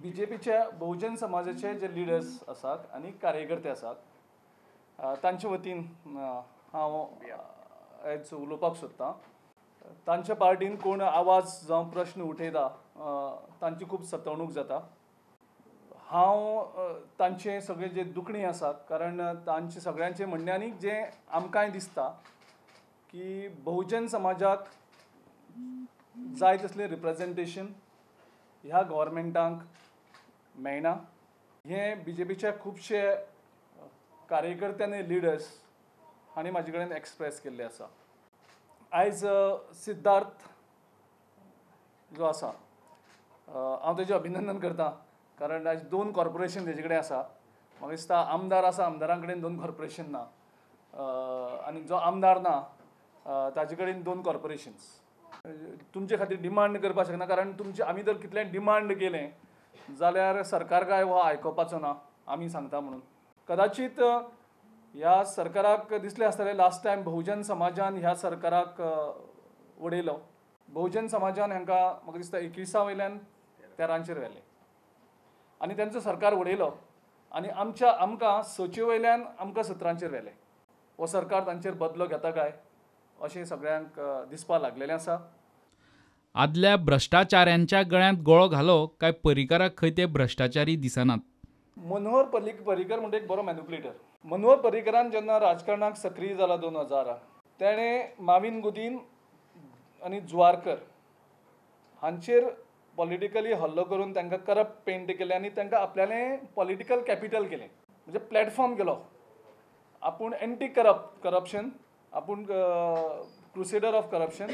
बीजेपीच्या बहुजन समाजाचे जे लिडर्स आसात आनी कार्यकर्ते आसात तांचे वतीन हांव आयज उलोवपाक सोदतां. तांच्या पार्टीन कोण आवाज जावं प्रश्न उठयता तांची खूब सतवणूक जाता. हांव तांचे सगळे जे दुखणी आसात, कारण तांचे सगळ्यांचे म्हणणें आनी जें आमकांय दिसता की बहुजन समाजाक जाय तसलें रिप्रेजेंटेशन ह्या गव्हर्मेंटाक मेळना. हें बीजेपीच्या खुबशे कार्यकर्ते आनी लिडर्स हांणी म्हाजे कडेन एक्सप्रेस केल्लें आसा. आयज सिद्धार्थ जो आसा हांव तेजें अभिनंदन करता, कारण आयज 2 कॉर्पोरेशन तेजे कडेन आसा. म्हाका दिसता आमदार आसा, आमदारां कडेन 2 कॉर्पोरेशन ना, आनी जो आमदार ना ताजे कडेन 2 कॉर्पोरेशन्स. तुमचे खातीर डिमांड करपाक शकना, कारण तुमचे आमी जर कितलें डिमांड केलें जाल्यार सरकार काय हो आयकुपाचो ना आमी सांगता म्हणून. कदाचीत ह्या सरकाराक दिसलें आसतलें लास्ट टायम बहुजन समाजान ह्या सरकाराक उडयलो. बहुजन समाजान हांकां म्हाका दिसता 21 वयल्यान 13 व्हेलें आनी तांचो सरकार उडयलो आनी आमच्या आमकां 6 वयल्यान आमकां 17 व्हेलें. हो सरकार तांचेर बदलो घेता काय अशें सगळ्यांक दिसपाक लागलेलें आसा. आदल्या भ्रश्टाचाऱ्यांच्या गळ्यांत गळो घालो काय पर्रीकाराक खंय ते भ्रश्टाचारी दिसनात. मनोहर पर्रीकर म्हणजे एक बरो मॅन्युप्युलेटर. मनोहर पर्रीकरान जेन्ना राजकारणाक सक्रीय जाला 2000 तेणें माविन गुदीन आनी जुवारकर हांचेर पॉलिटिकली हल्लो करून तांकां करप्ट पेंट केलें आनी तांकां आपल्यालें पॉलिटिकल कॅपिटल केलें, म्हणजे प्लॅटफॉर्म केलो. आपूण एंटी करप्शन, आपूण क्रुसेडर ऑफ करप्शन,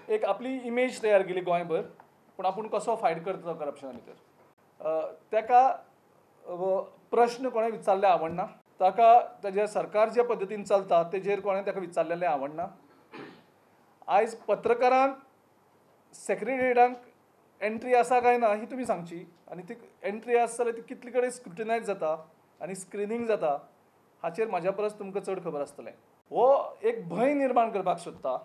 एक आपली इमेज तयार केली गोंयभर, पूण आपूण कसो फायट करता करप्शना भितर. ताका प्रश्न कोणें विचारले आवडना, ताका ताजें सरकार जे पद्दतीन चलता तेजेर कोणें ताका विचारलेलें आवडना. आयज पत्रकारांक सेक्रेटेरिएटांक एंट्री आसा काय ना ही तुमी सांगची, आनी ती एंट्री आसा जाल्यार ती कितले कडेन स्क्रुटिनायज जाता आनी स्क्रिनींग जाता हाचेर म्हाज्या परस तुमकां चड खबर आसतलें. हो एक भंय निर्माण करपाक सोदता,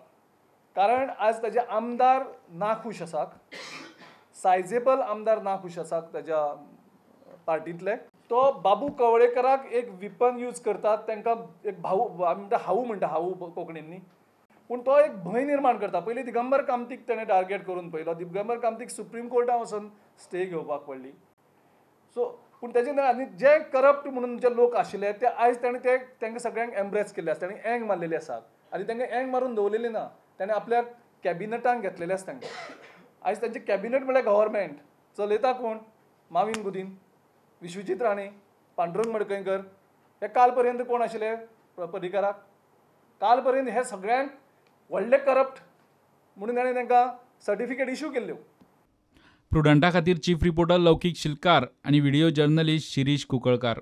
कारण आज ताजे आमदार नाखूश आसात, सायजेबल आमदार नाखूश आसात ताज्या पार्टींतले. तो बाबू कवळेकराक एक विपन यूज करतात, तांकां एक भाऊ आमी म्हणटा, हाऊ म्हणटा, हाऊ कोंकणीन न्ही, पूण तो एक भंय निर्माण करता. पयलीं दिगंबर कामतीक तेणें टार्गेट करून पळयलो, दिगंबर कामतीक सुप्रीम कोर्टान वचून स्टे घेवपाक पडली. सो पूण तेजे आनी जे करप्ट म्हणून जे लोक आशिल्ले ते आयज ताणें ते तांकां सगळ्यांक एम्ब्रेस केल्ले आसा, ताणें एंग मारलेले आसात आनी तांकां एंग मारून दवरलेले ना, ताणें आपल्या कॅबिनेटान घेतलेले आसा तांकां. आयज तांचें कॅबिनेट म्हळ्यार गव्हर्मेंट चलयता कोण? माविन गुदीन, विश्वजीत राणे, पांडुरंग मडकयकर. हे काल पर्यंत कोण आशिल्ले पर्रीकाराक? काल पर्यंत हे सगळ्यांक व्हडले करप्ट म्हणून ताणें तांकां सर्टिफिकेट इश्यू केल्ल्यो. प्रुडंटा खातीर चीफ रिपोर्टर लौकीक शिलकार आनी व्हिडिओ जर्नलिस्ट शिरीष कुंकळकार.